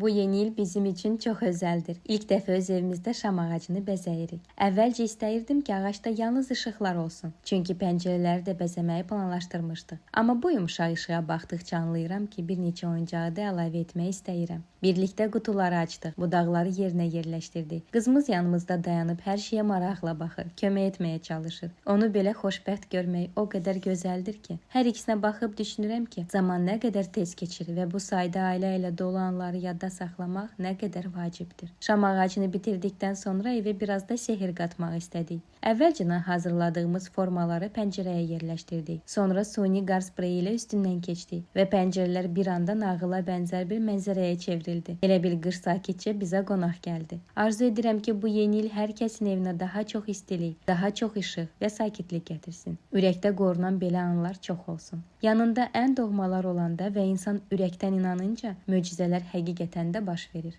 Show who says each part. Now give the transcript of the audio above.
Speaker 1: Bu yeni il bizim için çox özəldir. İlk dəfə öz evimizdə şam ağacını bəzəyirik. Əvvəlcə istəyirdim ki, ağacda yalnız işıqlar olsun. Çünki pəncərələri də bəzəməyi planlaşdırmışdıq. Amma bu yumşaq işığa baxdıqca anlayıram ki, bir neçə oyuncağı da əlavə etmək istəyirəm. Birlikdə qutuları açdıq, budaqları yerinə yerləşdirdik. Qızımız yanımızda dayanıb hər şeyə maraqla baxır, kömək etməyə çalışır. Onu belə xoşbəxt görmək o qədər gözəldir ki, hər ikisinə baxıb düşünürəm ki, zaman nə qədər tez keçir və bu sayda ailə ilə dolu anları yadda saxlamaq nə qədər vacibdir. Şam ağacını bitirdikdən sonra evə biraz da sehr qatmaq istədik. Əvvəlcədən hazırladığımız formaları pəncərəyə yerləşdirdik. Sonra suni qar spreyi ilə üstündən keçdik və pəncərələr bir anda nağıla bənzər bir mənzərəyə çevrildi. Elə bil qış sakitcə bizə qonaq gəldi. Arzu edirəm ki, bu yeni il hər kəsin evinə daha çox istilik, daha çox işıq və sakitlik gətirsin. Ürəkdə qorunan belə anlar çox olsun. Yanında ən doğmalar olanda və insan ürəkdən inanınca möcüzələr həqiqətən də baş verir.